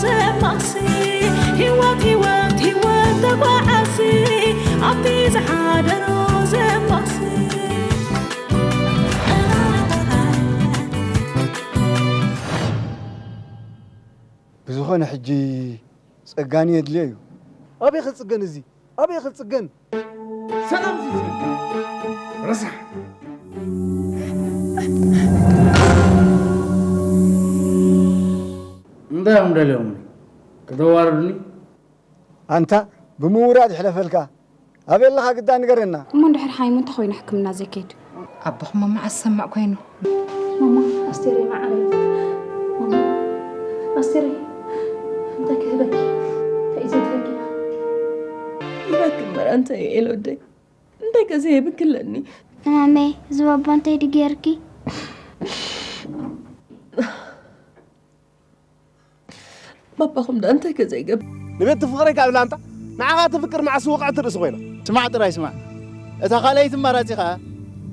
ዘማሲ ህይወት ህይወት ህይወት ተጓዓሲ ኣብቲ ዝሓደሮ ዘማሲ ብዝኾነ ሕጂ ጸጋኒ የድልዮ እዩ። ኣበይ ክጽገን እዚ? ኣበይ ክጽገን? ሰላም ዝጽገን ረሳሕ እንታይ እዮም ደልዮምኒ? ክተዋርዱኒ? ኣንታ ብምውራድ ይሕለፈልካ። ኣበይ ኣለኻ ግዳ ንገረና። እሞ እንድሕር ሓይሙ እንታይ ኮይኑ ሕክምና ዘይከይድ? ኣቦኹም መዓስ ሰማዕ ኮይኑ? ማማ ኣስቴር ማዓረይ። ማማ ኣስቴር እንታይ ክህበኪ? እንታይ እዩ ዘድለኪ? ይበክ እምበር ኣንተ ኤል ወደይ እንታይ ከ ዘይብክ ኣለኒ? እማመይ እዚ ባባ እንታይ ድጌርኪ? ባባኹም ደኣ እንታይ ከ ዘይገብር? ንቤቲ ፍቕረይ ካብ ላንታ ንዓኻ ትፍቅር መዓስ ወቕዕቲ ርእሲ ኮይና። ስማዕ ጥራይ ስማዕ። እታ ካልኣይቲ ኣማራጺ ኸኣ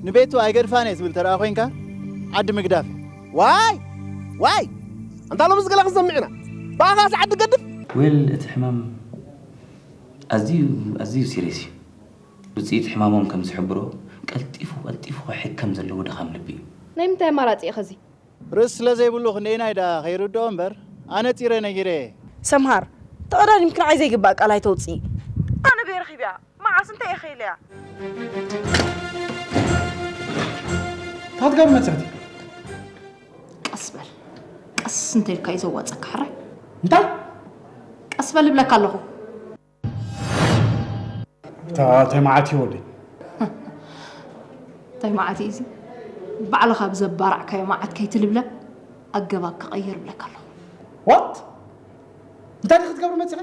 ንቤቱ ኣይገድፋን እየ ትብል ተደኣ ኮይንካ ዓዲ ምግዳፍ እያ። ዋይ ዋይ ኣንታ ሎምስ ገለ ክንሰምዕ ኢና። ብኣኻስ ዓዲ ገድፍ። ዌል እቲ ሕማም ኣዝዩ ኣዝዩ ሲርየስ እዩ። ውጽኢት ሕማሞም ከም ዝሕብሮ ቀልጢፉ ቀልጢፉ ክሕከም ዘለዎ ድኻም ልቢ እዩ። ናይ ምንታይ ኣማራጺ እዩ ኸዚ? ርእሲ ስለ ዘይብሉ ክንደየናይ ደኣ ከይርድኦ እምበር ኣነጺረ ነጊረየ። ሰምሃር፣ ተቐዳዲምኪ ንዓይ ዘይግባእ ቃል ኣይተውጽኢ። ኣነ በይ ረኺበያ? መዓስ? እንታይ እየ ከይለያ? እንታይ ክትገብሪ መጺኺ? ቀስ በል። ቀስ እንተ ኢልካ እዩ ዘዋጸካ ሕራይ። እንታይ? ቀስ በል እብለካ ኣለኹ። እንታይ መዓት እዩ ወደይ? እንታይ መዓት እዩ እዚ? ባዕልኻ ብዘባራዕካዮ መዓት ከይትልብለብ ኣገባብ ክቐይር እብለካ ኣለኹ። ዋት? እንታይ ዲኺ ክትገብሪ መጺኺ?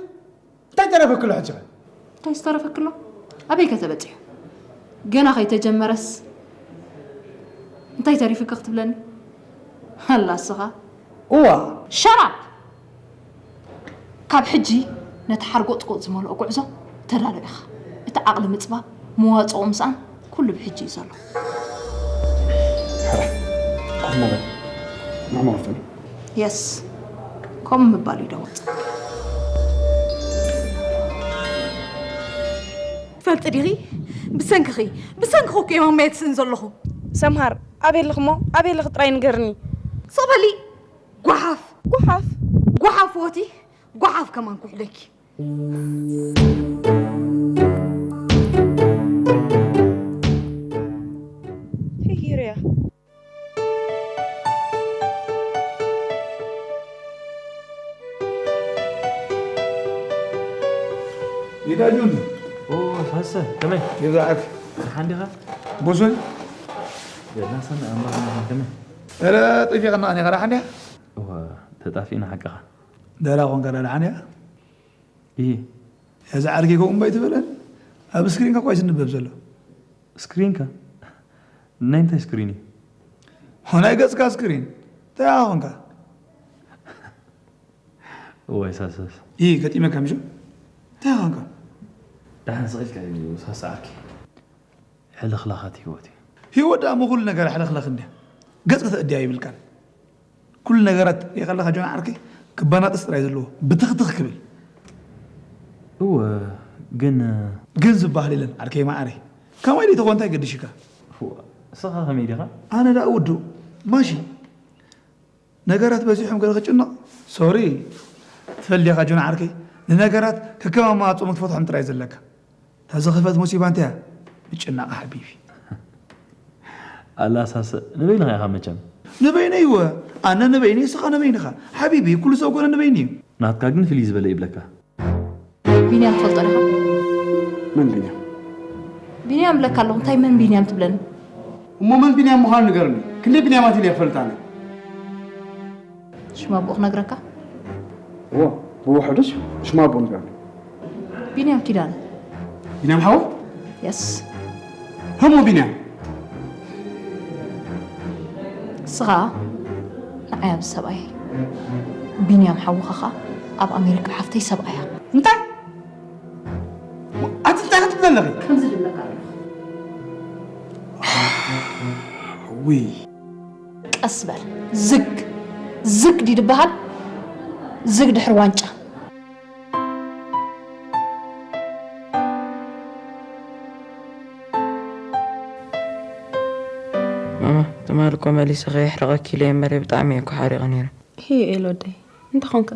እንታይ ተረፈክሎ ሕጂ ኸ? እንታይ ዝተረፈክሎ? ኣበይ ከ ተበጺሑ? ገና ከይተጀመረስ እንታይ ተሪፍኪ ክትብለኒ? ኣላ እስኻ። እዋ። ሸራፕ! ካብ ሕጂ ነቲ ሓርጎጽጎጽ ዝመልኦ ጉዕዞ ተዳሎ ኢኻ። እቲ ዓቕሊ ምጽባብ፣ መዋጽኦ ምስኣን ኩሉ ብሕጂ እዩ ዘሎ። ሕራይ ኮፍ በል። ንዕማ ወፍን። የስ። ከምኡ ምባል እዩ ደወጽ። ትፈልጢ ዲኺ? ብሰንክኺ፣ ብሰንክኺ እኮ እየ ማማየ ትስእን ዘለኹ። ሰምሃር፣ ኣበይ ኣለኺ እሞ? ኣበይ ኣለኺ ጥራይ ንገርኒ። ስቕ በሊ። ጓሓፍ። ጓሓፍ? ጓሓፍ ወቲ፣ ጓሓፍ ከማን ኩሕለኪ። ተይረያ። ይዳጁን ኦ ሳሰ ከመይ ይብዛዕክ ደሓን ዲኻ? ቡሱን የላ ሰምዕ ኣምባር ከመይ? ረ ጠፊቕና ኔኻ ደሓን ዲኻ? እወ ተጣፊእና ሓቅኻ። ደላ ኮንካ ደሓን ዲኻ? እሂ እዚ ዓርኪ ከምኡ እምባ ኣይትበለን። ኣብ ስክሪንካ እኳ እዩ ዝንበብ ዘሎ። ስክሪንካ? ናይ እንታይ ስክሪን እዩ? ናይ ገጽካ ስክሪን። እንታይ ኢኻ ኮንካ? እዋይ ሳሰስ። ይህ ገጢመካ ምሹ? እንታይ ኢኻ ኮንካ? ደሓን ስቕ ኢልካ እዩ ሳሰ ዓርኪ። ሕልኽላኻት ህይወት እዩ። ህይወት ደኣ እሞ ኩሉ ነገር ሕልኽላኽ እንድያ። ገጽ ከተእድያ ይብልካን። ኩሉ ነገራት ሪእኻ ኣለኻ ጆን ዓርከይ፣ ክበናጥስ ጥራይ ዘለዎ፣ ብትኽትኽ ክብል። እወ፣ ግን ግን ዝበሃል የለን ዓርከይ መዓረይ። ከማይ ደይተኾንካ እንታይ ገድሽካ? ፉእ፣ ንስኻ ከመይ ዲኻ? ኣነ ደኣ ውዱእ ማሺ። ነገራት በዚሖም ገለ ክጭነቕ ሶሪ። ትፈልጥ ዲኻ ጆን ዓርከይ፣ ንነገራት ከከም ኣማራጽኦም ክትፈትሖም ጥራይ ዘለካ። እታ ዝኸፈት ሙሲባ እንታይ እያ? ምጭናቕ ሓቢቢ። ኣላ ሳሰ ንበይንኻ ኢኻ መቸም። ንበይነይ እወ፣ ኣነ ንበይነይ፣ ንስኻ ንበይንኻ። ሓቢቢ፣ ኩሉ ሰብ ኮነ ንበይኑ እዩ። ናትካ ግን ፍልይ ዝበለ ይብለካ። ቢንያም ትፈልጦ ዲኻ? መን ቢንያም? ቢንያም እብለካ ኣለኹ፣ እንታይ መን ቢንያም ትብለኒ? እሞ መን ቢንያም ምዃኑ ንገርኒ። ክንደይ ቢንያማት ኢለ ይፈልጥ ኣነ? ሽም ኣቦኡ ክነግረካ? እዎ፣ ብውሕዱስ ሽም ኣቦኡ ንገርኒ። ቢንያም ኪዳነ። ቢንያም ሓወይ? የስ። ህሙ ቢንያም። ንስኻ ንዓይ ኣብዚ ሰብኣየይ፣ ቢንያም ሓውኻ ኸኣ ኣብ ኣሜሪካ ሓፍተይ ሰብኣያ። እንታይ? ኣቲ እንታይ ክትብል ኣለኺ? ከምዚ ድብለካ ኣለኹ። ውይ። ቀስ በል። ዝግ ዝግ ድዩ ድበሃል? ዝግ ድሕሪ ዋንጫ። ማማ፣ ትማሊ እኮ መሊሰ ከየሕርቐኪ ኢለ እየ እምበር ብጣዕሚ እየ እኮ ሓሪቐ ነይረ። ሄ ኤል ወደይ፣ እንታይ ኾንካ?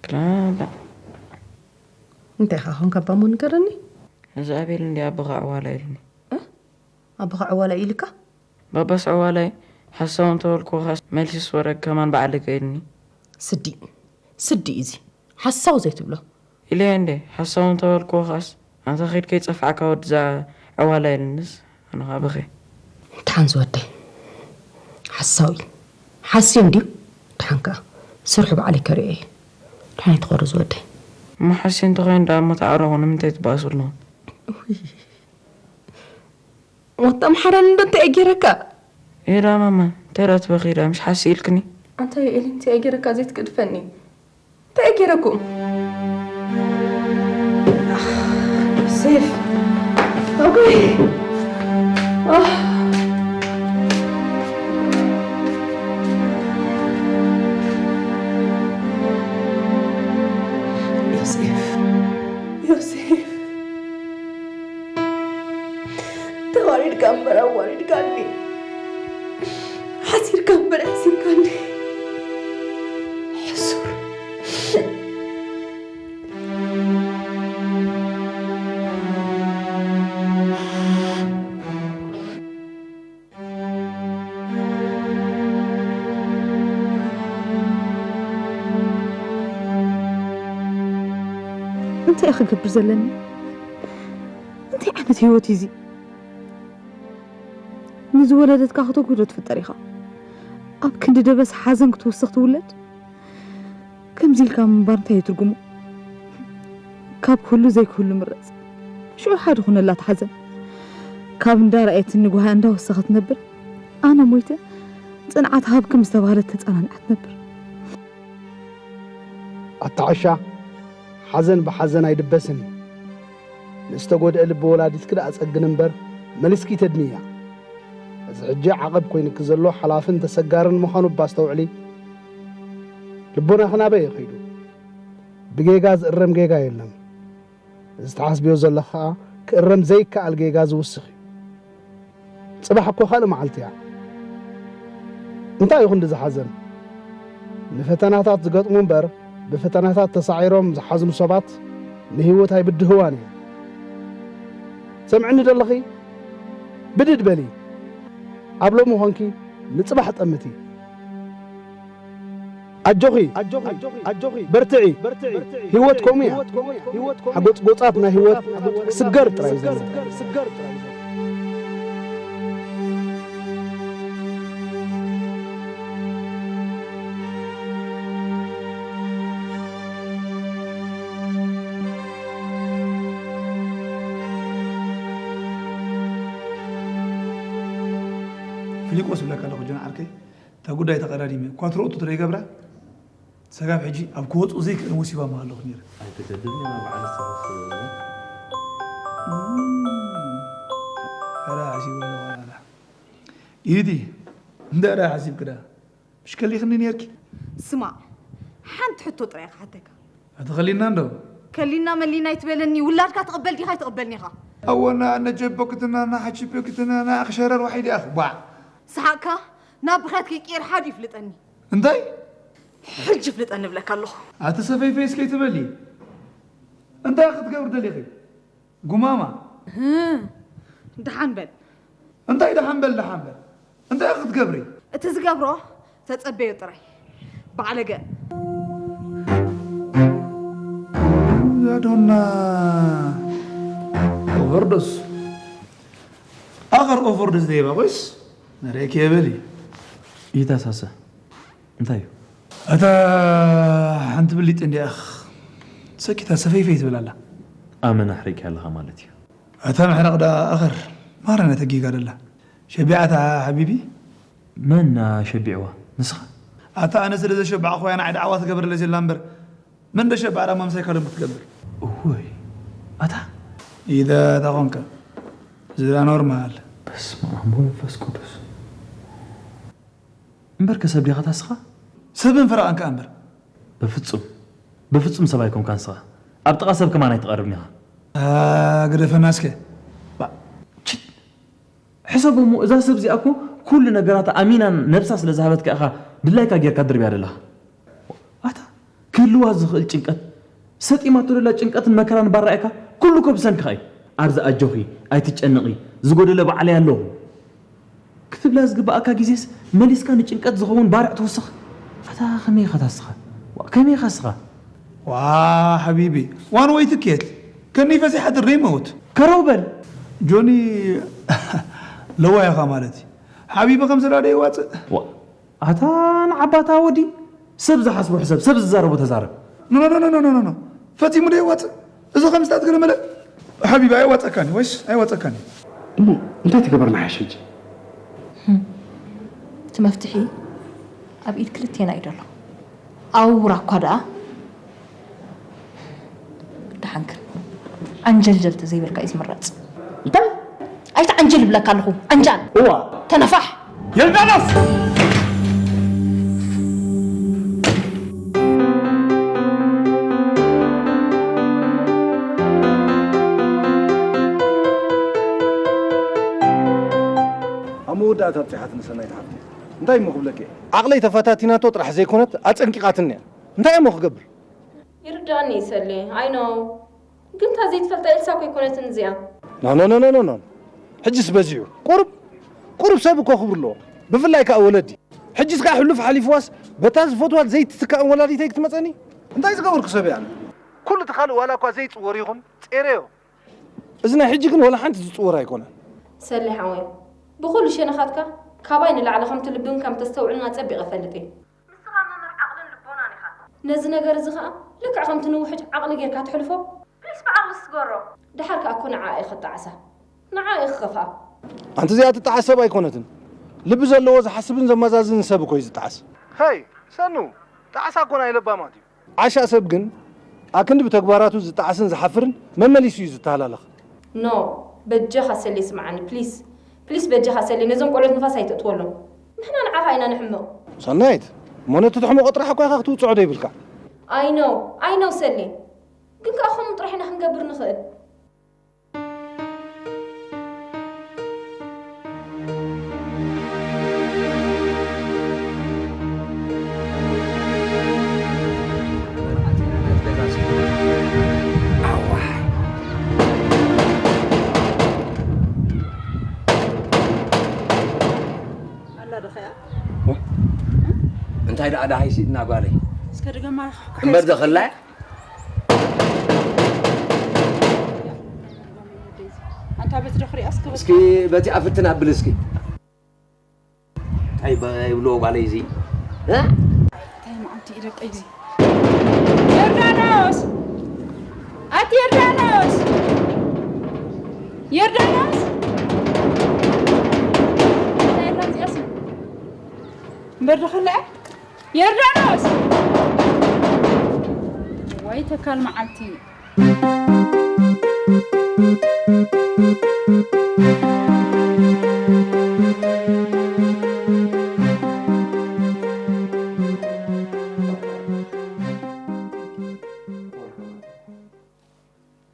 ክላላ። እንታይ ኢኻ ኾንካ ባሞ ንገረኒ። እዚ ኣቤል እንዲ ኣቦኻ ዕዋላ ኢሉኒ። እ? ኣቦኻ ዕዋላ ኢልካ? ባባስ ዕዋላይ ሓሳው እንተበልኩ ኻስ መሊስስ ወረግ ከማን ባዕለገ ኢልኒ። ስዲ ስዲ እዚ ሓሳው ዘይትብሎ። ኢለየ እንዴ ሓሳው እንተበልኩ ኻስ ኣንታ ኺድ ከይጸፍዓካ ወድዛ ዕዋላ ኢልንስ ኣነ ኸዓ በኸ። ደሓን ዝወደይ ሓሳው እዩ። ሓስዮ እንድዩ። ደሓን ከኣ ስርሑ ባዕለይ ከርእዮ እየ። ደሓን ኣይትኾሪ ዝወደይ። እሞ ሓስዮ እንተኾይኑ ደኣ እሞ ተዓረቑ ንምንታይ ትበኣሱ ኣለኹም? ወጣ ምሓረኒ እንዶ እንታይ እየ ገይረካ? ኤዳ ማማ እንታይ ደኣ ትበኺ ደኣ ምሽ ሓሲ ኢልክኒ? ኣንታይ ኤሊ እንታይ እየ ገይረካ ዘይትገድፈኒ? እንታይ እየ ገይረኩም? ሴፍ ኦኬ። ዮሴፍ ዮሴፍ ተዋሪድካ እምበር ኣዋሪድካኒ፣ ሓሲርካ እምበር ኣሕሲርካኒ። ሕሱር። እንታይ እየ ክገብር ዘለኒ? እንታይ ዓይነት ህይወት እዩ እዚ? ንዝወለደትካ ክተጉህዶ ትፍጠር ኢኻ። ኣብ ክንዲ ደበስ ሓዘን ክትውስኽ ትውለድ። ከምዚ ኢልካ ምንባር እንታይ እዩ ትርጉሙ? ካብ ክህሉ ዘይክህሉ ምረጽ። ሽዑ ሓደ ኩነላ ትሓዘን። ካብ እንዳረኣየትኒ ጓሃያ እንዳወሰኸት ትነብር። ኣነ ሞይተ ጽንዓት ሃብኪ ምስ ተባህለት ተጸናኒዓ ትነብር። ኣታ ዕሻ፣ ሓዘን ብሓዘን ኣይድበስን እዩ። ንዝተጎድአ ልቢ ወላዲትኪ ደኣ ጸግኒ እምበር መሊስኪ ተድንያ። እዚ ሕጂ ዓቐብ ኮይንኪ ዘሎ ሓላፍን ተሰጋርን ምዃኑ እባ ኣስተውዕሊ። ልቦናኺ ናበይ እዩ ከይዱ? ብጌጋ ዝእረም ጌጋ የለን። እዚ ትሓስብዮ ዘለኺ ከኣ ክእረም ዘይከኣል ጌጋ ዝውስኽ እዩ። ጽባሕ እኮ ካልእ መዓልቲ እያ። እንታይ እዩ ክንዲ ዝሓዘን? ንፈተናታት ዝገጥሙ እምበር ብፈተናታት ተሳዒሮም ዝሓዝኑ ሰባት ንህይወት ኣይብድህዋን እዮም። ሰምዕኒ ደለኺ? ብድድ በሊ። ኣብ ሎሚ ኾንኪ ንጽባሕ ጠምቲ። ኣጆኺ፣ ኣጆኺ፣ ኣጆኺ፣ በርትዒ። ህይወት ከምኡ እያ። ሓጎጽጎጻት ናይ ህይወት ክስገር ጥራይ እዩ ዘሎ። ፊሊጶስ እብለካ ኣለኹ ጆን ዓርከይ፣ እታ ጉዳይ ተቐዳዲመ እኳ ትረእቱ ትረይ ገብራ ሰጋብ ሕጂ ኣብ ክወፁ ዘይክእል ሙሲባ ምሃለኹ ነይረ። ኣይተገድብን ኢና በዓል ሰብስ። ኣላ ሓሲበ ኣለኹ ኣላ። ኢዲ እንዳ ዳ ሓሲብክዳ ምሽ ከሊኽኒ ነርኪ። ስማዕ፣ ሓንቲ ሕቶ ጥራይ ክሓተካ። ኣቲ ከሊና እንዶ? ከሊና መሊና ኣይትበለኒ፣ ውላድካ ትቕበል ዲኻ ኣይትቕበልኒ ኢኻ? ኣወና ነጀበክትና ናሓችበክትና ናኣኽሸረር ዋሒድ ያኽ ባዕ። ሰሓቕካ ናብ ብኽያት ከይቅየር ሓዱ ይፍልጠኒ። እንታይ? ሕጂ ፍልጠኒ እብለካ ኣለኹ። ኣቲ ሰፈይፈይ እስከ ኣይትበሊ። እንታይ ክትገብር ደሊኺ? ጉማማ። ደሓን በል። እንታይ ደሓን በል ደሓን በል? እንታይ ክትገብሪ? እቲ ዝገብሮ ተጸበዮ ጥራይ። ባዕለገ። ያዶና ኦቨርዶስ ኣኸር ኦቨርዶስ ደይባ ቆይስ ነሬክ የበሊ። ይታሳሰ እንታይ እዩ? እታ ሓንቲ ብሊጥ እንዲያ ሰኪታ ሰፈይፈይ ትብል ኣላ። ኣመና ኣሕሪቅያ ኣለኻ ማለት እዩ። እታ ምሕራቕ ደኣ ኣኸር ማረነ ተጊጋ ደላ ሸቢዓታ ሓቢቢ። መን ሸቢዕዋ ንስኻ? ኣታ ኣነ ስለ ዘሸባዕኹያ ንዓይ ደዓዋ ትገብረለይ ዘላ እምበር መን ደሸባዕ ደኣ ማምሳይ ካልኦም ክትገብር። እወይ ኣታ ኢዳ እታ ኾንካ እዚ ደኣ ኖርማል። በስመ ኣብ ወመንፈስ ቅዱስ። እምበርከ ሰብ ዲኻ ታስኻ? ሰብን ፈረቓን ከኣ እምበር። በፍጹም በፍጹም ሰብ ኣይኮንካን ንስኻ። ኣብ ጥቓ ሰብ ከማን ኣይትቐርብን ኢኻ። ግደፈና እስከ። ሕሰብ እሞ፣ እዛ ሰብ እዚኣ እኮ ኩሉ ነገራታ ኣሚናን ነብሳ ስለ ዝሃበትካ ኢኻ ድላይካ ጌርካ ድርብያ ደለኻ። ኣታ ክህልዋ ዝኽእል ጭንቀት፣ ሰጢማቶ ደላ ጭንቀትን መከራን ባራእካ፣ ኩሉ እኮ ብሰንክኻ እዩ። ኣብዚ ኣጆኺ፣ ኣይትጨነቒ፣ ዝጎደለ ባዕለይ ኣለኹ ክትብላ ዝግብኣካ ግዜስ መሊስካ ንጭንቀት ዝኸውን ባርዕ ትውስኽ። ኣታ ከመይ ኢኻ ታስኻ? ዋ፣ ከመይ ኢኻ ስኻ? ዋ ሓቢቢ፣ ዋን ወይ ትኬት ከኒ ፈሲሓ ድር ደይመውት። ከረው በል። ጆኒ ለዋይ ኢኻ ማለት እዩ። ሓቢቢ ከም ዘላ ደይዋፅእ። ዋ፣ ኣታ ንዓባታ ወዲ ሰብ ዝሓስቦ ሕሰብ፣ ሰብ ዝዛረቦ ተዛረብ። ኖ፣ ኖ፣ ኖ፣ ኖ፣ ኖ፣ ኖ፣ ኖ። ፈጺሙ ደይዋፅእ። እዚ ከም ስታት ገለመለ። ሓቢቢ ኣይዋፀካን እዩ ወይስ ኣይዋፀካን እዩ? እሞ እንታይ ትገበርና ሓይሽ ሕጂ? እቲ መፍትሒ ኣብ ኢድ ክልቴና እዩ ዘሎ። ኣውራ እኳ ደኣ ደሓንክን ዓንጀልጀል ተዘይበልካ እዩ ዝምረጽ። እንታይ? ኣይትዓንጀል ይብለካ ኣለኹ። ዓንጃል። እዋ። ተነፋሕ። ዮርዳኖስ! ኣብ መወዳእታ ኣብጺሓትኒ ሰናይት ሓፍተይ። እንታይ እሞ ክብለኪ? ዓቕለይ ተፈታቲናቶ ጥራሕ ዘይኮነት ኣጸንቂቓትኒ እያ። እንታይ እሞ ክገብር? ይርዳእኒ እዩ ሰሌ፣ I know። ግን እታ ዘይትፈልጣ ኤልሳ እኮ ኣይኮነትን እዚኣ። ኖ፣ ኖ፣ ኖ፣ ኖ፣ ኖ፣ ኖ። ሕጅስ በዚሑ። ቁሩብ፣ ቁሩብ ሰብ እኮ ክብሪ ኣለዎ። ብፍላይ ከኣ ወለዲ። ሕጅስ ከኣ ሕሉፍ ሓሊፍዋስ በታ ዝፈትዋ ዘይትትካእ ወላዲተይ ክትመጸኒ? እንታይ ዝገበርኩ ሰብ እየ ኣነ? ኩሉ እቲ ካልእ ዋላ እኳ ዘይጽወር ይኹን፣ ጼረዮ። እዚ ናይ ሕጂ ግን ወላ ሓንቲ ዝጽወር ኣይኮነን። ሰሌ ሓወይ፣ ብኹሉ ሸነኻትካ ካባይ ንላዕሊ ከምቲ ልብን ከም ተስተውዕልን ኣጸቢቐ እፈልጥ እየ። ንስኻ መምህር ዓቕልን ልቦናን ኢኻ። ነዚ ነገር እዚ ኸኣ ልክዕ ከምቲ ንውሕጅ ዓቕሊ ጌርካ ትሕልፎ። ፕሊስ ብዓቕሊ ስገሮ። ደሓር ከኣ እኮ ንዓኣ ኢኻ ትጠዓሳ። ንዓኣ ኢኻ ክኸፍኣ። ኣንቲ እዚኣ ትጠዓስ ሰብ ኣይኮነትን። ልቢ ዘለዎ ዝሓስብን ዘመዛዝንን ሰብ እኮ እዩ ዝጠዓስ። ሄይ ሰኑ፣ ጣዕሳ እኮ ናይ ለባማት እዩ። ዓሻ ሰብ ግን ኣክንዲ ብተግባራቱ ዝጠዓስን ዝሓፍርን መመሊሱ እዩ ዝተሃላለኽ። ኖ፣ በጃኻ ሰሌ ስምዓኒ ፕሊስ። ፕሊስ በጃኻ ሰሌ ነዞም ቆልዑት ንፋስ ኣይተእትወሎም። ንሕና ንዓኻ ኢና ንሕመቕ። ሰናይት፣ እሞ ነቲ ትሕመቖ ጥራሕ እኳ ኢኻ ክትውጽዖ ደይብልካ። I know, I know ሰሌ። ግን ከኣ ከምኡ ጥራሕ ኢና ክንገብር ንኽእል። እንታይ ደኣ ደሃይ ሲድና ጓለይ? እስከ ድገማ። እምበር ደኸላ ኣንታ ቤት ዶ ክሪኣ እስከ እስኪ በቲ ኣፍትን ኣብል እስኪ። እንታይ በ-፣ ይብልዎ ጓለይ እዚ? እ? እንታይ መዓልቲ እዩ ደቀይ እዚ? ዮርዳኖስ! ኣቲ ዮርዳኖስ! ዮርዳኖስ! እንታይ ኢላ እዚኣስ? እምበር ዶ ከልዐ? ዮርዳኖስ! ወይ ተካል መዓልቲ።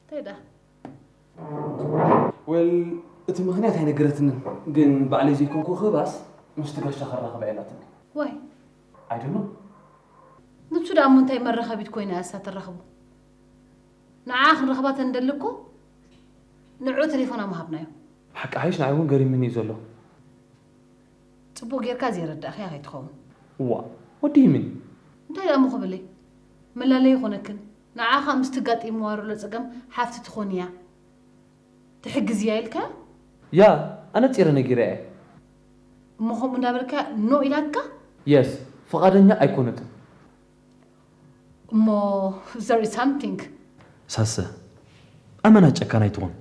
እንታይ ደኣ? ወል፣ እቲ ምኽንያት ኣይነገረትንን፣ ግን ባዕለይ ዘይኮንኩ ክህባስ ምስቲ ጋሻ ክራኸባ ኢላትኒ። ዋይ? I don't know። ንሱ ደኣ እሞ እንታይ መራኸቢት ኮይና እያ እሳ ትራኸቦ? ንዓ ክንረኽባ ተንደሊ እኮ ንዑ ቴሌፎና ምሃብናዮ። ሓቂ ሓይሽ ንዓይ እውን ገሪምኒ እዩ ዘሎ። ጽቡቕ ጌርካ ዘይረዳእኽያ ከይትኸውን። እዋ፣ what do you mean? እንታይ ደኣ እሞ ክብለይ? መላለዪ ይኾነክን። ንዓኻ ምስ ትጋጢምዋ ዘሎ ጸገም ሓፍቲ ትኾን እያ። ትሕግዝያ ኢልካ? ያ፣ ኣነጺረ ነጊረያ እየ። እሞ ከምኡ እንዳበልካ ኖ ኢላትካ? የስ፣ ፍቓደኛ ኣይኮነትን። እሞ there is something። ሳሰ፣ ኣመና ጨካን ኣይትኹን።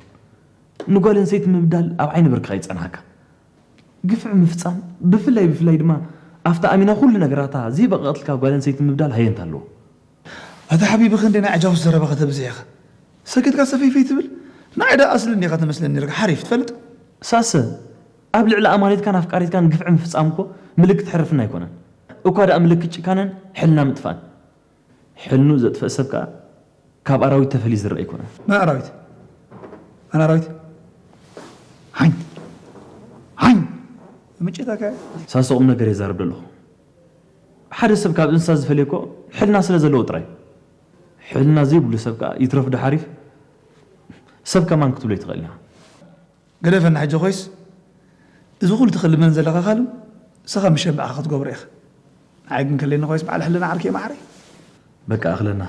ንጓል ኣንስተይቲ ምብዳል ኣብ ዓይኒ ብርክኻ ይጸንሓካ። ግፍዒ ምፍጻም፣ ብፍላይ ብፍላይ ድማ ኣብታ ኣሚና ኩሉ ነገራታ ዘይበቐቐትልካ ጓል ኣንስተይቲ ምብዳል ሃየንታ ኣለዎ። ኣታ ሓቢቢ ክንደይ ናይ ዕጃውስ ዘረባ ከተብዝሕ ኢኻ። ሰኪትካ ሰፈይፈይ ትብል? ንዓይ ደኣ ኣስሊ እንዲኻ ትመስለኒ ነርካ ሓሪፍ ትፈልጥ? ሳሰ፣ ኣብ ልዕሊ ኣማኒትካን ኣፍቃሪትካን ግፍዒ ምፍጻም እኮ ምልክት ሕርፍና ኣይኮነን። እኳ ደኣ ምልክት ጭካነን ሕልና ምጥፋእን። ሕልኑ ዘጥፈእ ሰብ ከኣ ካብ ኣራዊት ተፈልዩ ዝረአ ኣይኮነን። መን ኣራዊት? ኣነ ኣራዊት? ሓኝ! ሓኝ! ምጭታካ ሳሶ ቁም ነገር የዛርብ ዘለኹ። ሓደ ሰብ ካብ እንስሳ ዝፈልዮ እኮ ሕልና ስለ ዘለዎ ጥራይ። ሕልና ዘይብሉ ሰብ ከኣ ይትረፍ ደሓሪፍ ሰብ ከማን ክትብሎ ይትኽእል ኢኻ። ገደፈና ሕጂ ኮይስ፣ እዚ ኩሉ ትኽልመን ዘለኻ ካልም ንስኻ ምስ ሸባዕኻ ክትገብሮ ኢኻ። ንዓይ ግን ከለኒ ኮይስ በዓል ሕልና ዓርኪ እየ ማዕረይ። በቃ ኣኽለና፣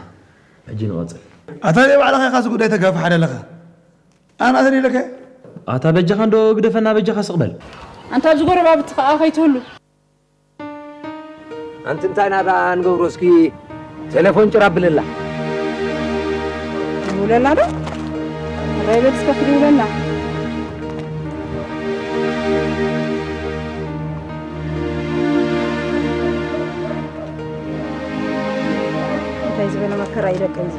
ሕጂ ንቐጽል። ኣታ ደይ ባዕልኻ ኢኻ እዚ ጉዳይ ተጋፍሓ ደለኻ። ኣነ ኣተደለካ። ኣታ በጃኻ እንዶ ግደፈና፣ በጃኻ ስቕ በል። ኣንታ ኣብዚ ጎረባብቲ ኸኣ ከይትህሉ። ኣንቲ እንታይ ኢና ደኣ ንገብሮ? እስኪ ቴሌፎን ጭር ኣብለላ። ይውለላ ዶ? ራይ በል እስከ ክዲ ይውለላ። እንታይ ዝበለ መከራ እዩ ደቀይ እዚ።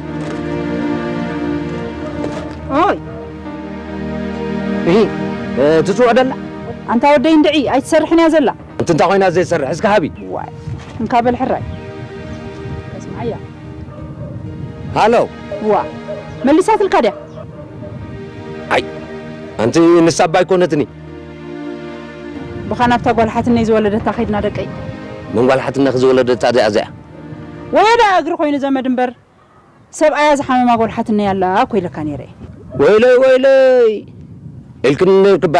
ኦይ! እሂ፣ እ፣ ትጽውዕ ደላ? ኣንታ ወደይ እንድዒ፣ ኣይትሰርሕን እያ ዘላ። ኣንቲ እንታይ ኮይና ዘይሰርሕ? እስከ ሃቢ። ዋይ፣ እንካ በል ሕራይ። እስማዓያ። ሃሎ። ዋ፣ መሊሳትልካ ድያ? ኣይ፣ ኣንቲ ንሳ እባ ኣይኮነትኒ። ብኻ ናብታ ጓል ሓትነይ ዝወለደታ ከይድና ደቀይ። መን ጓል ሓትነኺ ዝወለደታ እዚኣ እዚኣ? ወለዳ እግሪ ኮይኑ ዘመድ እምበር፣ ሰብኣያ ዝሓመማ ጓል ሓትነይ ኣላ እኮ ኢለካ ነይረ። ወይለይ፣ ወይለይ ኢልክኒ ነይርኪ እባ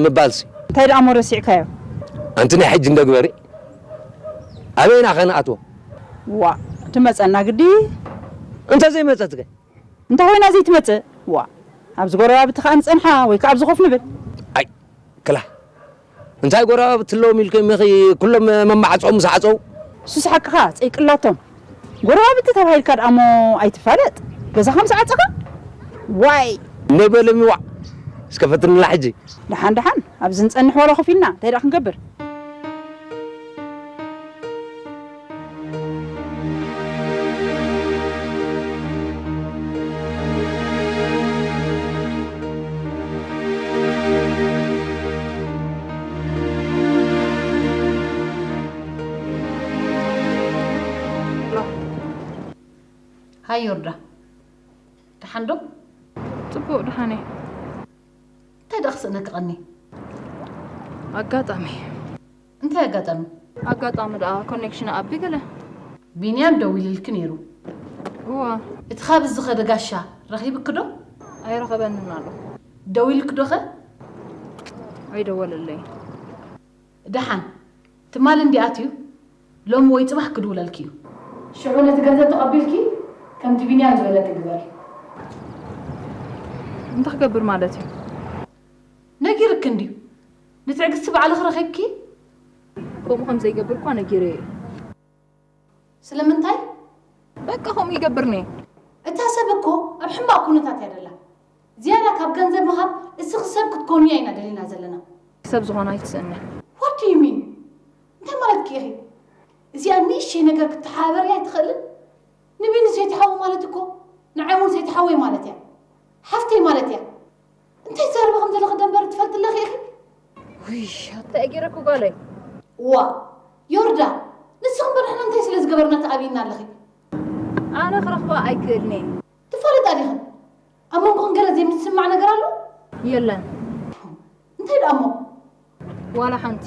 ምባልሲ። እንታይ ደኣ እሞ ረሲዕካዮ? ኣንቲ ናይ ሕጂ እንዶ ግበሪ። ኣበይና ከ ንኣትዎ? ዋ፣ ትመጸና ግዲ። እንተ ዘይመጸትከ? እንተ ኮይና ዘይትመጽእ? ዋ፣ ኣብዚ ጎረባብቲ ከኣ ንጸንሓ ወይ ከኣ ኣብዚ ኮፍ ንብል። ኣይ፣ ክላ። እንታይ ጎረባብቲ ኣለዎም ኢልኩም ኢኺ ኩሎም መማዕጾኦም ምስ ዓጸው? ሱስ ሓቅኻ፣ ጸይቅላቶም። ጎረባብቲ ተባሂልካ ደኣ እሞ ኣይትፋለጥ። ገዛኻ ምስ ዓጸኻ? ዋይ! እነ በለሚ ዋዕ። እስከ ፈትንላ ሕጂ። ደሓን ደሓን፣ ኣብዚ ንጸንሕ ዋላ ኮፍ ኢልና፣ እንታይ ደኣ ክንገብር? ሃይ ዮርዳ፣ ደሓን ዶ? ጽቡቕ፣ ደሓን እየ። እንታይ ደኣ ክስእነኪ ቀኒ? ኣጋጣሚ። እንታይ ኣጋጣሚ? ኣጋጣሚ ደኣ ኮኔክሽን ኣቢ ገለ። ቢንያም ደዊልልኪ ነይሩ። እዋ። እቲ ካብ ዝኸደ ጋሻ ረኺብኪ ዶ? ኣይረኸበንን ኣሎ። ደዊልኪ ዶ ኸ? ኣይደወለለይ። ደሓን። ትማሊ እንዲ ኣትዩ፣ ሎሚ ወይ ጽባሕ ክድውለልኪ እዩ። ሽዑ ነቲ ገንዘብ ተቐቢልኪ፣ ከምቲ ቢንያም ዝበለኪ ግበሪ። እንታይ ክገብር ማለት እዩ? ነጊርኪ እንድዩ። ንትዕግስቲ ባዕልኺ ረኺብኪ? ከምኡ ከም ዘይገብር እኳ ነጊረዮ እየ። ስለምንታይ? በቃ ከምኡ ይገብር ነየ። እታ ሰብ እኮ ኣብ ሕማቕ ኩነታት እያ ደላ። ዝያዳ ካብ ገንዘብ ምሃብ እስኺ ሰብ ክትኮንያ ኢና ደሊና ዘለና። ሰብ ዝኾነ ኣይትስእኒ። What do you mean? እንታይ ማለትኪ ኢኺ? እዚኣ ንእሽተይ ነገር ክትተሓባበርያ ኣይትኽእልን? ንቢኒ ሰይትሓዊ ማለት እኮ ንዓይ እውን ሰይትሓወይ ማለት እያ። ሓፍተይ ማለት እያ። እንታይ ትዛረቢ ከም ዘለኺ ደንበር ትፈልጢ ኣለኺ ኢኺ? ውይ፣ ኣታይ ገይረኩ ጓለይ? ዋ፣ ዮርዳ፣ ንስኺ እምበር ንሕና እንታይ ስለ ዝገበርና ተኣቢና ኣለኺ? ኣነ ክረኽባ ኣይክእልን እየ። ትፋለጣ ዲኽን? ኣብ መንጎኽን ገለ ዘይምስማዕ ነገር ኣሎ? የለን። እንታይ ደኣ እሞ? ዋላ ሓንቲ።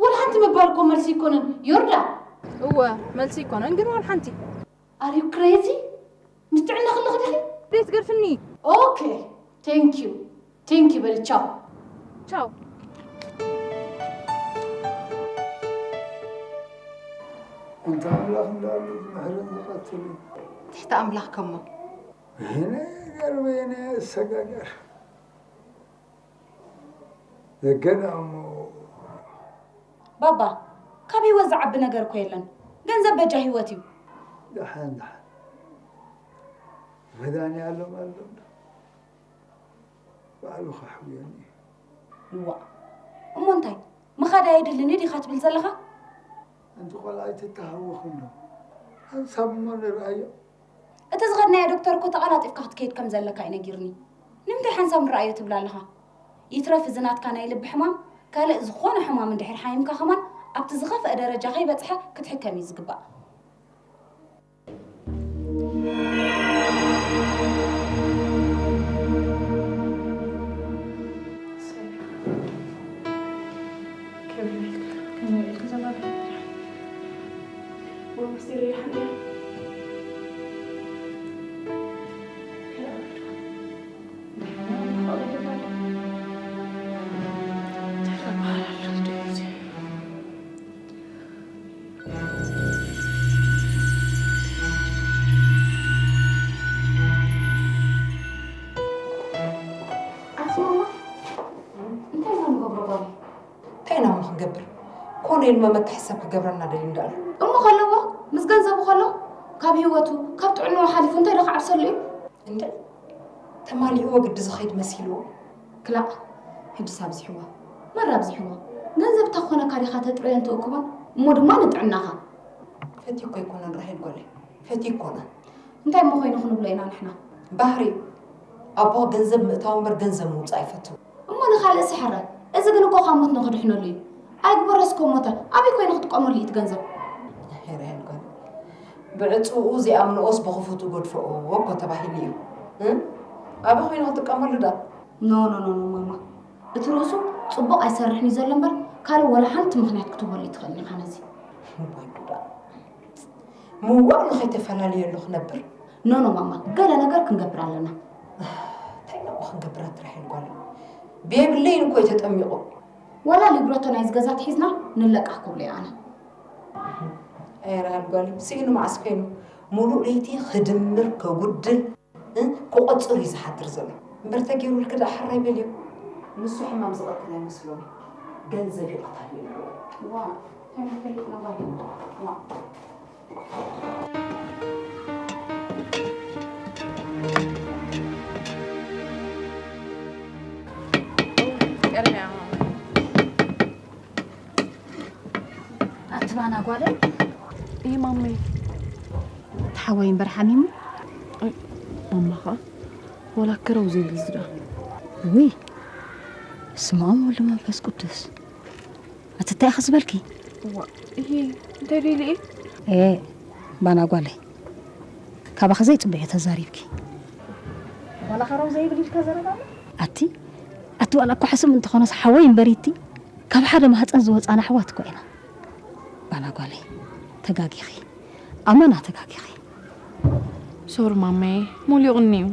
ዋላ ሓንቲ ምባል እኮ መልሲ ኣይኮነን፣ ዮርዳ። እወ፣ መልሲ ኣይኮነን፣ ግን ዋላ ሓንቲ። Are you crazy? ምስ ጥዕና ከለኺ ዲኺ? ዘይትገድፍኒ። ኦኬ፣ thank you። Thank you በሊ፣ ቻው። ቻው። ኣንታ ኣምላኽ እንዳሉ ዝምሕርን ዝቐትልን። ትሕቲ ኣምላኽ ከሞ። ይሄ ነገር በየነ ያሰጋጋል። ዘገዳሙ። ባባ፣ ካብ ህይወት ዝዓቢ ነገር እኮ የለን። ገንዘብ በጃ ህይወት እዩ። ደሓን፣ ደሓን። መድሃኒኣለም ኣሎ እንዶ። ባዕሉ ከሕውየኒ እዩ። እዋእ፣ እሞ እንታይ? ምኻድ ኣየድልን እዩ ዲኻ ትብል ዘለኻ? ኣንቲ ቆልዓ ኣይትተሃወኺ እንዶ። ሓንሳብ እሞ ንርኣዮ። እቲ ዝኸድናዮ ዶክተር እኮ ተቐላጢፍካ ክትከይድ ከም ዘለካ እዩ ነጊርኒ። ንምንታይ ሓንሳብ ንርኣዮ ትብል ኣለኻ? ይትረፍ እዚ ናትካ ናይ ልቢ ሕማም፣ ካልእ ዝኾነ ሕማም እንድሕር ሓሚምካ ከማን ኣብቲ ዝኸፍአ ደረጃ ከይበጽሐ ክትሕከም እዩ ዝግባእ። ኣቲ ማማ፣ እንታይ ኢና ንገብሮ ጓለይ? እንታይ ኢና እሞ ክንገብር? ኮነ ኢሉ መመክሒ ሰብ ክገብረና ደልዩ እንዳኣሉ። እሞ ከለዎ፣ ምስ ገንዘቡ ከሎ፣ ካብ ህይወቱ፣ ካብ ጥዕናኡ ሓሊፉ እንታይ ዶ ክዓብሰሉ እዩ? እንደ ተማሊእዎ ግዲ ዝኸይድ መሲልዎ። ክላእ፣ ሕጅስ ኣብዚሕዎ። መራ ኣብዚሕዎ። ገንዘብ እታ ክኾነካ ዲኻ ተጥርዮን ትእክቦን? እሞ ድማ ንጥዕናኻ። ፈትዩ እኮ ኣይኮነን ራሄል ጓለይ። ፈትዩ ኣይኮነን። እንታይ እሞ ኮይኑ ክንብሎ ኢና ንሕና? ባህሪ። ኣቦ ገንዘብ ምእታው እምበር ገንዘብ ምውፃእ ኣይፈትው። እሞ ንኻልእ ስሕረ። እዚ ግን እኮ ካብ ሞት ንኽድሕነሉ እዩ። ኣይግበረስ እኮ ሞተ። ኣበይ ኮይኑ ክጥቀመሉ እዩ እቲ ገንዘብ? ሄረ ሄልጎን። ብዕፅኡ ዘይኣምንኦስ ብኽፉቱ ጎድፈኦ እኮ ተባሂሉ እዩ። እ? ኣበይ ኮይኑ ክጥቀመሉ ዳ? ኖ፣ ኖ፣ ኖ፣ ኖ፣ ማማ። እቲ ርእሱ ፅቡቕ ኣይሰርሕን እዩ ዘሎ እምበር፣ ካልእ ወላ ሓንቲ ምኽንያት ክትህበሉ ይትኽእል ኢኻ ነዚ። እዋይ ጉዳ። ምዋእ ንኸይተፈላለየሉ ክነብር። ኖ፣ ኖ፣ ማማ። ገለ ነገር ክንገብር ኣለና። እንታይ ነቑ ክንገብር ኣትራሒል ጓል? ብየብለይን እኮ እዩ ተጠሚቑ። ወላ ሊብረቶ ናይዚ ገዛ ትሒዝና ንለቃሕ ክብሎ እየ ኣነ። ኣይ ራህል ጓል፣ ስኢኑ መዓስ ኮይኑ? ሙሉእ ለይቲ ክድምር ከጉድል፣ እ፣ ክቆጽር እዩ ዝሓድር ዘሎ። እምበር ተገይሩልኪ ደኣ ሕራይ በልዮ። ንሱ ሕማም ዝቐትል ኣይመስሎን። ገንዘብ እዩ ቀታሊ። ዋ፣ እንታይ መፈለጥና ጓል? ዋ። ኣቲ ባና ጓለይ። እይ ማመይ። ተሓወይ እምበር ሓሚሙ። ኣይ፣ ማማ ኸኣ ወላ ከረው ዘይብል ዝዳ። ውይ፣ በስመ ኣብ ወወልድ ወመንፈስ ቅዱስ። ኣቲ እንታይ ኢኺ ዝበልኪ? እዋ፣ እሂ፣ እንታይ ደይሉ እየ? ኤ፣ ባና ጓለይ። ካባኺ ዘይጽበዮ ተዛሪብኪ። ዋላ ከረው ዘይብል ኢልካ ዘረባ ኣሎ? ኣቲ፣ ኣቲ ዋላ እኮ ሕሱም እንተኾነስ ሓወይ እምበሪቲ፣ ካብ ሓደ ማህፀን ዝወፃና ኣሕዋት እኮ ኢና። ባና ጓለይ፣ ተጋጊኺ። ኣመና ተጋጊኺ። ሶሪ ማመይ፣ ሞሊቑኒ እዩ።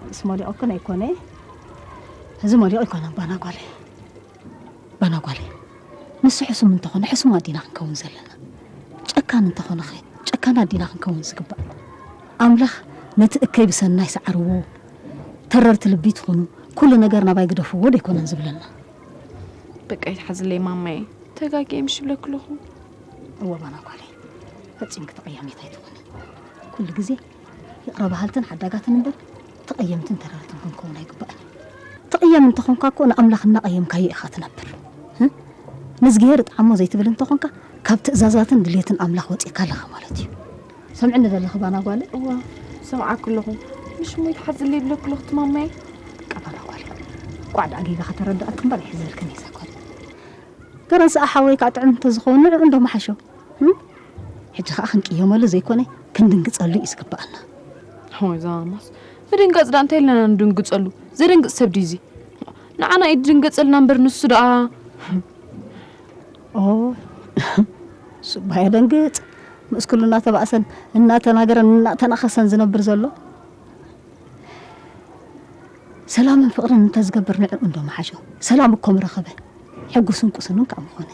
ምስ ሞሊቑክን ኣይኮነ። እዚ ሞሊቑ ኣይኮነን ባና ጓለይ። ባና ጓለይ፣ ንሱ ሕሱም እንተኾነ ሕሱማት ዲና ክንከውን ዘለና? ጨካን እንተኾነኸ ጨካናት ዲና ክንከውን ዝግባእ? ኣምላኽ ነቲ እከይ ብሰናይ ሰዓርዎ፣ ተረርቲ ልቢ ትኹኑ፣ ኩሉ ነገር ናባይ ግደፍዎ ዶ ኣይኮነን ዝብለና? በቃ ይትሓዝለይ ማማየ፣ ተጋግየ ምሽ ይብለኪ ኣለኹ። እወ ባና ጓለይ፣ ፈጺምኪ ተቐያሚት ኣይትኹኒ። ኩሉ ግዜ ይቕረ በሃልትን ሓዳጋትን እምበር፣ ተቐየምትን ተረርትን ክንከውን ኣይግባእን እዩ። ትቕየም እንተኾንካ እኮ ንኣምላኽ እናቐየምካዮ ኢኻ ትነብር። እ? ንእዝግሄር እጥዓሞ ዘይትብል እንተኾንካ፣ ካብ ትእዛዛትን ድልየትን ኣምላኽ ወጺእካ ኣለኻ ማለት እዩ። ሰምዕኒ ዘለኺ ባና ጓለይ? እዋ፣ ሰምዓኪ ኣለኹ። ምሽ እሞ ይትሓዝለይ ይብለኪ ኣለኹ እቲ ማማየ። በቃ ባና ጓለይ፣ ቋዕ ደኣ ጌጋ ከተረድኣኪ እምበር ኣይሕዘልክን እየ እዛ ጓል። ገረንስኣ ሓወይ ከዓ ጥዑም እንተዝኸውን ንዕኡ እንዶ ምሓሾ። እም? ሕጂ ከዓ ክንቅየመሉ ዘይኮነ ክንድንግጸሉ እዩ ዝግበኣና። ሓወይ ዛማስ፣ ምድንጋጽ ደኣ እንታይ ኢልና ንድንግጸሉ? ዘደንግጽ ሰብ ድዩ እዚ? ንዓና እዩ ዝድንገጸልና እምበር ንሱ ደኣ። ኦ፣ ሱባ የደንግጽ። ምስ ኩሉ እናተባእሰን እናተናገረን እናተናኸሰን ዝነብር ዘሎ። ሰላምን ፍቕርን እንተዝገብር ንዕኡ እንዶ ምሓሾ። ሰላም እኮ ምረኸበ። ሕጉስን ቁስኑን ከኣ ምኾነ።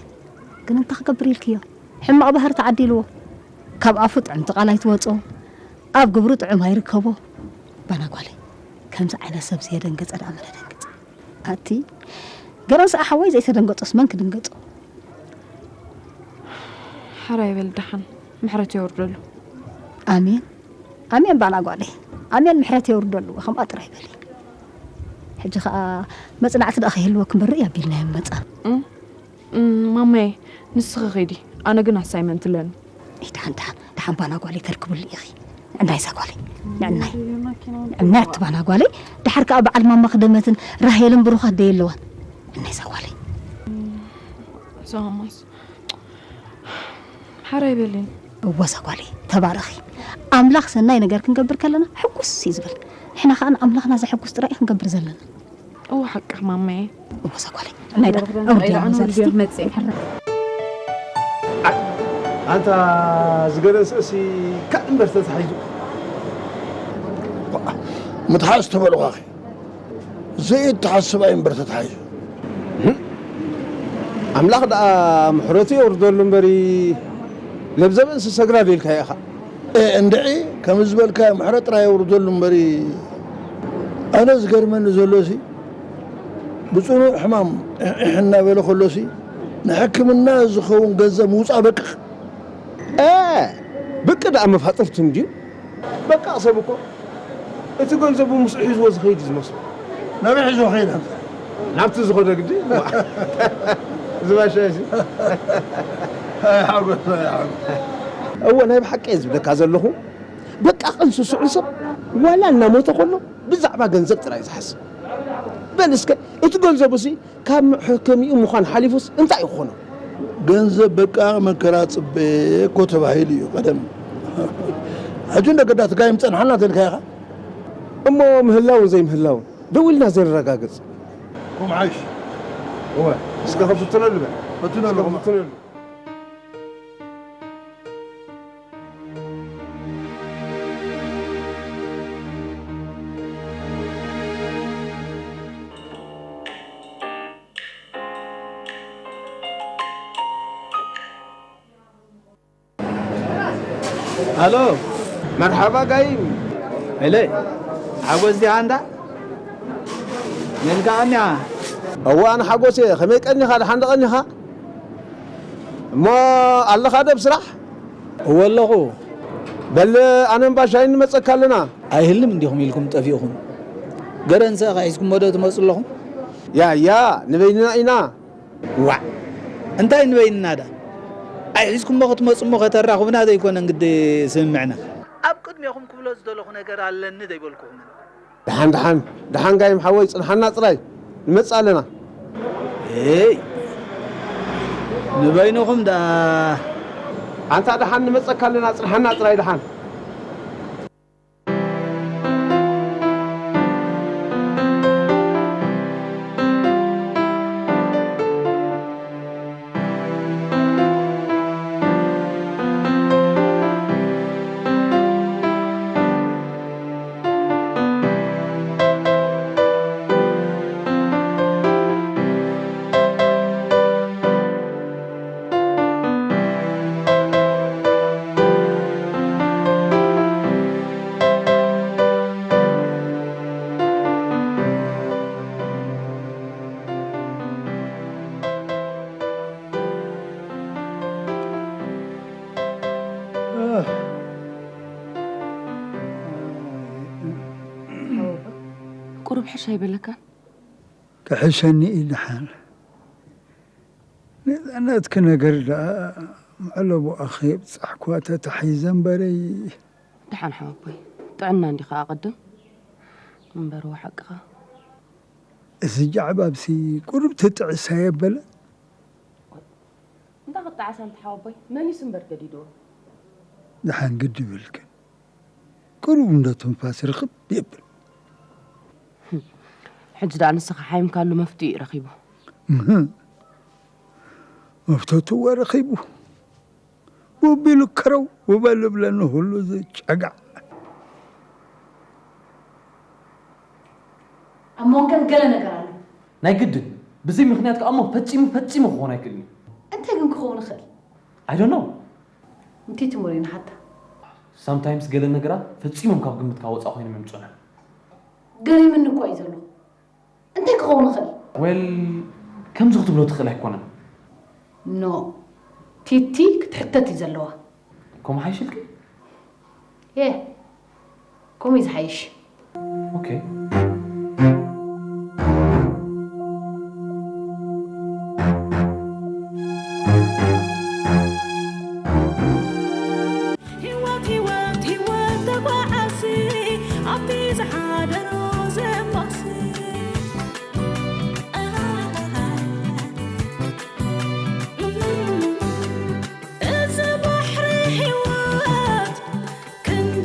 ግን እንታይ ክገብር ኢልክዮ? ሕማቕ ባህሪ ተዓዲልዎ። ካብ ኣፉ ጥዕምቲ ቃል ኣይትወጾ። ኣብ ግብሩ ጥዑም ኣይርከቦ። ባና ጓለይ፣ ከምዚ ዓይነት ሰብ ዘየደንገጸ ደኣ መን ደንግጽ? ኣቲ፣ ገረንስኣ ሓወይ ዘይተደንገጾስ መን ክድንገጾ? ሓራይ በል ደሓን፣ ምሕረት የውርደሉ። ኣሜን። ኣሜን ባና ጓለይ። ኣሜን ምሕረት የውርደሉ፣ ከምኣ ጥራይ በሊ። ሕጂ ኸኣ መጽናዕቲ ደኣ ከይህልወኪ እምበር ርእይ ኣቢልናዮ መጻ። እም፣ እም፣ ማማየ፣ ንስኺ ኺዲ፣ ኣነ ግን ኣሳይመንት ኣለኒ። እይ፣ ደሓን፣ ደሓን፣ ደሓን ባና ጓለይ ተርክብሉ ኢኺ። ንዕናይ እዛ ጓለይ፣ ንዕናይ። ንዕናይ ኣቲ ባና ጓለይ፣ ደሓር ከኣ በዓል ማማ ክደመትን ራሄልን ብሩኻት ደይ ኣለዋን። ንዕናይ እዛ ጓለይ። ዛማስ። ሓራይ በሊ። እወ እዛ ጓለይ፣ ተባረኺ። ኣምላኽ ሰናይ ነገር ክንገብር ከለና ሕጉስ እዩ ዝብል። ንሕና ከኣ ንኣምላኽና ዘሐጉስ ጥራይ ክንገብር ዘለና። እወ ሓቅኺ ማማየ። እወ እዛ ጓለይ። ናይ ደኣ ኣውርድያ መዛርዝቲ። ኣንታ ዝገደን ስእሲ ካብ እምበር ተታሒዙ። ምትሓዝ ተበልኳኺ። ዘይተሓስብ ኣይምበር ተታሒዙ። ኣምላኽ ደኣ ምሕረቱ የውርደሉ እምበሪ፣ ለብዘበን ስሰግራ ደልካ ኢኻ። እንድዒ ከም ዝበልካ ምሕረት ጥራይ የውርደሉ እምበሪ፣ ኣነ ዝገርመኒ ዘሎሲ፣ ብጽኑዕ ሕማም ኢሕ እናበለ ከሎሲ፣ ንሕክምና ዝኸውን ገንዘብ ምውጻእ በቅቕ። እ፣ ብቅ ደኣ መፋጥርቱ እንድዩ። በቃ ሰብ እኮ እቲ ገንዘቡ ምስኡ ሒዝዎ ዝኸይድ እዩ ዝመስሎ። ናበይ ሒዝዎ ኸይድ? ናብቲ ዝኸዶ ግዲ። ዝባሻ እዚ። ኣይ ሓጎስ፣ ኣይ ሓጎስ። እወ፣ ናይ ብሓቂ እየ ዝብለካ ዘለኹ። በቃ ቀን ስሱዕን ሰብ ዋላ እናሞተ ከሎ ብዛዕባ ገንዘብ ጥራይ ዝሓስብ። በል እስከ እቲ ገንዘቡሲ ካብ መሐከሚኡ ምዃን ሓሊፉስ እንታይ እዩ ክኾኖ? ገንዘብ በቃ መከራ ጽበ እኮ ተባሂሉ እዩ ቀደም። ሕጂ እንደ ገዳ ትጋይም ጸንሓና ተልካ ኢኻ። እሞ ምህላውን ዘይምህላውን ደው ኢልና ዘይንረጋገጽ። ቁም ሓይሽ። እወ፣ እስከ ክፍትነሉ በል። ፈትነሉ። እስከ ክፍትነሉ። ሃሎ፣ መርሓባ ጋይም። ኤለ፣ ሓጎስ ዲኻ እንዳ? ነንካ ኣንያ። እዋ፣ ኣነ ሓጎስ እየ። ከመይ ቀኒኻ? ደሓን ዶ ቀኒኻ? እሞ ኣለኻ ዶ ኣብ ስራሕ? እወ ኣለኹ። በል ኣነን ባሻይን ንመጸካ ኣለና። ኣይህልም እንዲኹም ኢልኩም ጠፊእኹም። ገረንሰ ሒዝኩሞ ዶ ትመጹ ኣለኹም? ያ፣ ያ፣ ንበይንና ኢና። ዋዕ! እንታይ ንበይንና ደኣ? ኣይሒዝኩሞ ክትመጹ እሞ ከተራኽቡና ዘይኮነ እንግዲ ስምምዕና። ኣብ ቅድሜኹም ክብሎ ዝደለኹ ነገር ኣለኒ ዘይበልኩኹምን። ደሓን፣ ደሓን፣ ደሓን ጋይም ሓወይ፣ ጽንሓና ጥራይ። ንመጽእ ኣለና። ኤይ! ንበይንኹም ደኣ። ኣንታ ደሓን ንመጸካ ኣለና፣ ጽንሓና ጥራይ ደሓን። ቁሩብ ሕርሻ ኣይበለካን? ክሕሸኒ እዩ ደሓን። ነዛ ናትኪ ነገር ደኣ መዕለቦኣ ከየብጻሕኩዋ ተታሒዘ እምበረይ። ደሓን ሓወቦይ፣ ጥዕና እንዲ ከኣ ቅድም። እምበር ወሓቅኻ። እዚ ጃዕባብሲ ቁሩብ ትጥዕሳ የበለ። እንዳ ክጣዓሳ እንተ ሓወቦይ፣ መን እዩ እምበር ገዲድዎ? ደሓን ግዲ ይብልክን። ቁሩብ እንዶ ትንፋስ ርኽብ የብል። ሕጂ ደኣ ንስኻ ሓይምካሉ መፍትኡ እዩ ረኺቡ። እህ። መፍተትዎ ረኺቡ። ውቢሉ ከረው ውበል እብለኒ ሁሉ ዝጨጋዕ። ኣብ መንጎን ገለ ነገር ኣሎ። ናይ ግድን። ብዘይ ምኽንያት ከኣ እሞ ፈጺሙ፣ ፈጺሙ ክኾን ኣይክእልን እዩ። እንታይ ግን ክኸውን ይኽእል? I don't know። እንታይ ትምህር እዩ ንሓታ? Sometimes ገለ ነገራት ፈጺሞም ካብ ግምትካ ወጻእ ኮይኖም እዮም ዝጸንሑ። ገሪምኒ እኮ እዩ ዘሎ። እንታይ ክኸውን ይኽእል? Well፣ ከምዚ ክትብሎ ትኽእል ኣይኮነን። ኖ፣ ቲቲ ክትሕተት እዩ ዘለዋ። ከምኡ ሓይሽልኪ? የ፣ ከምኡ እዩ ዝሓይሽ። ኦኬ። ህይወት፣ ህይወት፣ ህይወት ተጓዓሲ፣ ኣብቲ ዝሓደሮ ዘማሲ። እዚ ባሕሪ ህይወት ክንደ